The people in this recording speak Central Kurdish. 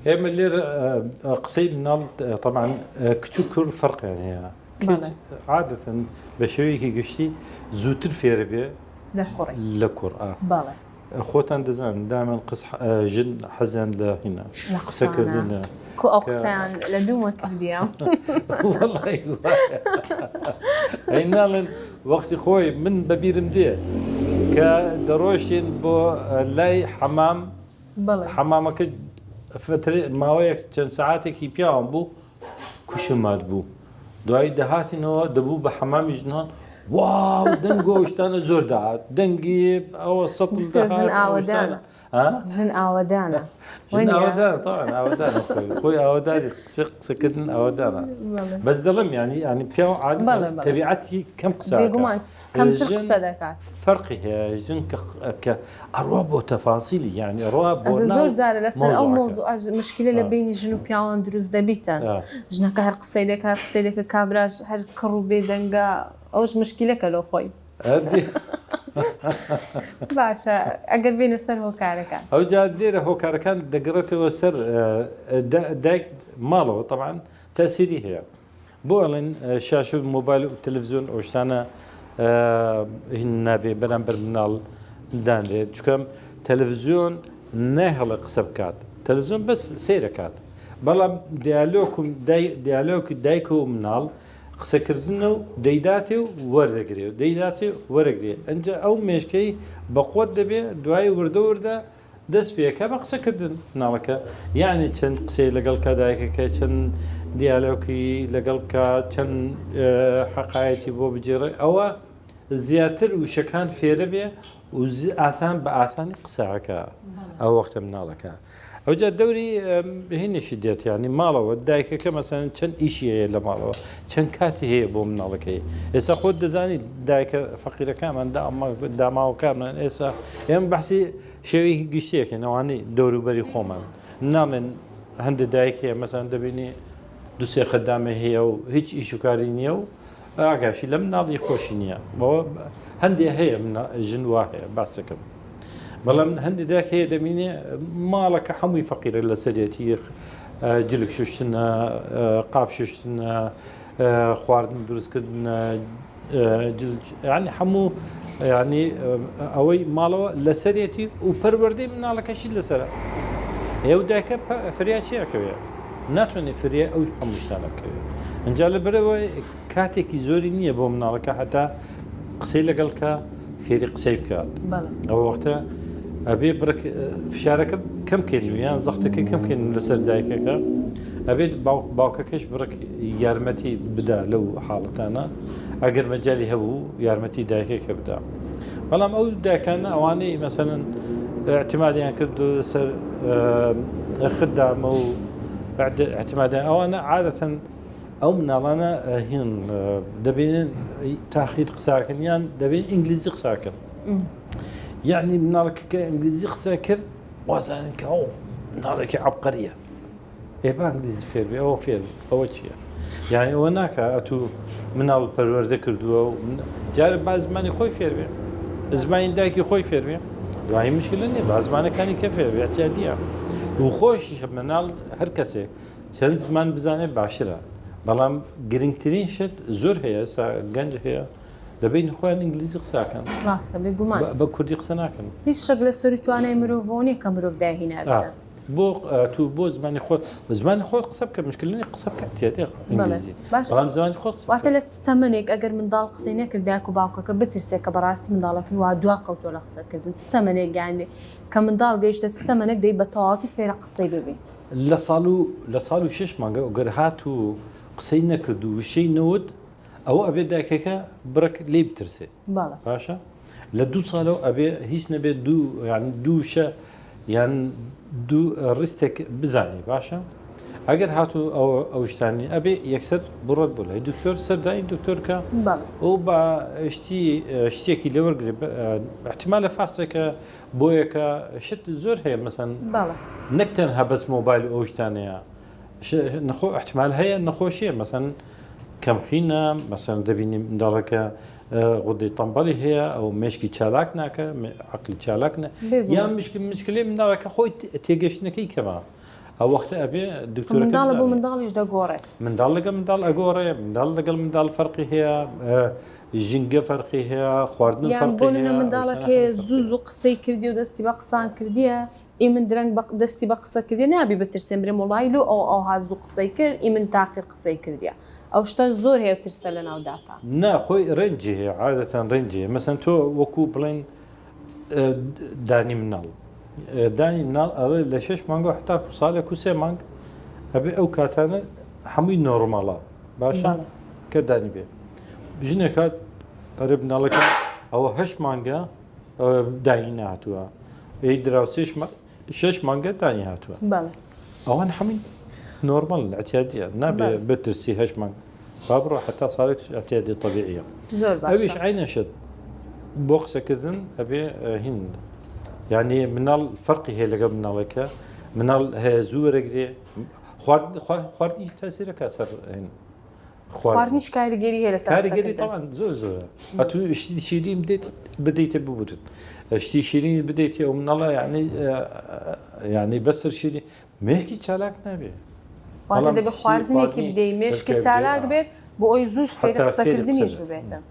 ئێمە لێرە قسەی مناڵ تەبعەن کچ و کوڕ فەرقیان هەیە. کچ عادەتەن بە شێوەیەکی گشتی زووتر فێرە بێ لە کوڕ. خۆتان دەزان دامن قس ژن حەزیان لە هینا قسەکردنە. کو ئەو قسەیان لە دوومە کردیە. وەڵی ئەی ناڵێن وەختی خۆی من بەبیرم دێ کە دەڕۆشتین بۆ لای حەمام حەمامەکە فترێ ماوەیەک چەند سەعاتێکی پیاوان بوو کوشم مات بوو دوایی دەهاتینەوە دەبوو بە حەمامی ژنان واو دەنگ و شتانە زۆر دەهات دەنگی ئەوە سەتڵ ژن ئاوەدانە ژن ئاوەدانە ژن ئاوەدانە تاوان ئاوەدانە خۆی خۆی ئاوەدانی قسەکردن ئاوەدانە بەس دەڵم ینی ینی پیاو تەبیعەتی کەم قسە بێگومان کەمتر قسە دەکات فەرقی هەیە ژن کە ئەڕوا بۆ تەفاسیلی یانی ئەڕوا بۆ ناو زۆر جارە لەسەر ئەو مەوزوعە مشکلە لە بینی ژن و پیاوان دروست دەبیتن ژنەکە هەر قسەی دەکات هەر قسەی دەکات کابراش هەر کڕ و بێدەنگە ئەوش مشکلەکە لۆ خۆی باشە ئەگەر بینە سەر هۆکارەکان ئەوجا لێرە هۆکارەکان دەگەڕێتەوە سەر دایک ماڵەوە تەبعەن تەسیری هەیە بۆ ئەڵێن شاشە و مۆبایل و تەلەفزیۆن ئەو شتانە هین نابێ بەرامبەر مناڵ دانرێت چکەم تەلەفزیۆن نایهڵێ قسە بکات تەلەفزیۆن بەس سەیرەکات بەڵام دیالۆک و دیالۆکی دایک و مناڵ قسەکردنە و دەیداتێ و وەردەگرێ و دەیداتێ وەرەگرێ ئەنجا ئەو مێشکەی بەقوت دەبێ دوای وردە وردە دەست پێکە بە قسە کردن مناڵەکە یعنی چەند قسەی لەگەڵ کا دایکەکە چەند دیالۆکی لەگەڵ بکە چەند حەقایەتی بۆ بگێڕێ ئەوە زیاتر وشەکان فێرە بێ و ئاسان بە ئاسانی قسەکە ئەو وەختە مناڵەکە ئەوجا دەوری هینیشی دێت یعنی ماڵەوە دایکەکە مەسەن چەند ئیشی هەیە لە ماڵەوە چەند کاتی هەیە بۆ مناڵەکەی ئێستا خۆت دەزانی دایکە فەقیرەکانمان داماوەکانمان ئێستا ئێمە بەحسی شێوەیەکی گشتیەکەین ئەوانەی دەوروبەری خۆمان ناڵێن هەندێک دایک هەیە مەسەن دەبینی دوسێ خەدامە هەیە و هیچ ئیش و کاری نییە و ئاگاشی لە مناڵی خۆشی نییە بەوە هەندێ هەیە ژن وا هەیە باسەکەم بەڵام هەندێک دایک هەیە دەبینێ ماڵەکە هەمووی فەقیرە لەسەرێتی جلک شوشتنە قاپ شوشتنە خواردن دروستکردنە ینی هەموو ینی ئەوەی ماڵەوە لەسەرێتی و پەروەردەی مناڵەکەشی لەسرە ئێو دایکە فریا چیەکەوێت ناتوانێت فریا ئەو هەموو شتانە بکەوێت ئەجا لە بەرەوە کاتێکی زۆری نییە بۆ مناڵەکە هەتا قسەی لەگەڵ کە فێری قسەی بکات ئەو وەختە ئەبێ بڕک فشارەکە کەم کەین و یان زەختەکە کەم کەین لەسەر دایکەکە ئەبێت باوکەکەش بڕک یارمەتی بدا لەو حاڵەتانە ئەگەر مەجای هەبوو یارمەتی دایکەکە بدا بەڵام ئەو داکانە ئەوانەی مەسەن اعتمادیان کرد سەر خدامە و اعتمادیان ئەوانە عادەتەن ئەو مناڵانە هین دەبینن تاخیر قساکەن یان دەبین ئینگلیزی قساکەن یعنی مناڵەکە کە ئینگلیزی قسە کرد وازانن کە ئەو مناڵێکی عبقەریە ئێ با ئینگلیزی فێر بێ ئەوە فێر ئەوە چییە یعنی ئەوە ناکە ئەتوو مناڵ پەروەردە کردووە و جارە با زمانی خۆی فێر بێ زمانی دایکی خۆی فێر بێ دوایی مشکلە نییە با زمانەکانی کە فێر بێ اعتیادیە و خۆشیشە مناڵ هەر کەسێک چەند زمان بزانێت باشترە بەڵام گرنگترین شت زۆر هەیە ئێستا گەنج هەیە لە بینی خۆیان ئینگلیزی قساکەن ڕاستە بێگومان بە کوردی قسە ناکەن هیچ شک لە سەری توانای مرۆڤەوە نییە کە مرۆڤ داهینابێت بۆ تو بۆ زمانی خۆت زمانی خۆت قسە بکە مشکل نییە قسە بکە تێتێ ئینگلیزی بەڵام زمانی خۆت قسە واتە لە تەمەنێک ئەگەر منداڵ قسەی نەکرد دایک و باوکەکە بترسێ کە بەڕاستی منداڵەکەی وا دوا کەوتووە لە قسەکردن چ تەمەنێک یان کە منداڵ گەیشتە چ تەمەنێک دەی بە تەواوەتی فێرە قسەی ببی لە ساڵ و لە ساڵ و شش مانگە گەر هات و قسەی نەکرد و وشەی نەوت ئەوە ئەبێ دایکەکە بڕک لێی بترسێ باشە لە دوو ساڵەوە ئەبێ هیچ نەبێت دوو یان دوو شە یان دوو ڕستێک بزانێ باشە ئەگەر هاتوو ئەو ئەو شتانی ئەبێ یەکسەر بڕۆت بۆ لای دکتۆر سەردانی دکتۆر کە ئەو بە شتی شتێکی لێوەرگێ احتمالە فاسێکە بۆیەکە شت زۆر هەیە مەسەن نەک تەنها بەس مۆبایل و ئەو شتانەیە نەخۆ احتمال هەیە نەخۆشیە مەسەن کەمخینە مەسەن دەبینی منداڵەکە غودەی تەمبەڵی هەیە ئەو مێشکی چالاک ناکە عقلی چالاک نە یان مشکلی منداڵەکە خۆی تێگەشتنەکەی کەمە. ئەو وەختە ئەبێ دکتۆرەکە منداڵە بۆ بزانێ. منداڵیش دەگۆڕێت. منداڵ لەگەڵ منداڵ ئەگۆڕێ، منداڵ لەگەڵ منداڵ فەرقی هەیە، ژینگە فەرقی هەیە، خواردن یان فەرقی بۆ نمونە هەیە، ئەو منداڵێک شتانە هەیە هەمووی فەرقی زوو هەیە. زوو قسەی کردیە و دەستی بە قسان کردیە، ئی من درەنگ بە دەستی بە قسە کردیە نابی بترسێن برێم وەڵایی لۆ ئەو ئەوها زوو قسەی کرد ئی من تاخیر قسەی کردیە ئەو شتەش زۆر هەیە ترسە لە ناو داکا. نا خۆی range ی هەیە عادەتەن range ی هەیە مەسەن تۆ وەکوو بڵێن دانی مناڵ دانی مناڵ ئەڵێ لە شش مانگەوە هەتاکو ساڵێک و سێ مانگ ئەبێ ئەو کاتانە هەمووی normal ە باشە کە دانی بێ ژنێک هات ئەرێ مناڵەکە ئەوە هەشت مانگە دانی نهاتووە ئەی دراوسێش شش مانگە دانی هاتووە ئەوان هەمووی normal اعتیادیە نابێ بترسی هەشت مانگ با بڕۆ حتا ساڵێک اعتیادی طبیعیە زۆر باشە ئەویش عینە شت بۆ قسەکردن ئەبێ هین یعنی مناڵ فەرقی هەیە لەگەڵ مناڵێکە مناڵ هەیە زوو وەرەگرێ خواردنی تەسیرەکە سەر هین خواردنیش کاریگەری هەیە لەسەر کاریگەری تەوان زۆر زۆرە ئەتو شتی شیرین بدەیت بدەیتە ببورن شتی شیرین بدەیت ئەو مناڵە یعنی یعنی بەسەر شیری مێشکی چالاک نابێ. واتە دەبێت خواردنێکی بدەی مێشکی چالاک بێت بۆ ئەوی زووش فێری قسەکردنیش ببێتن.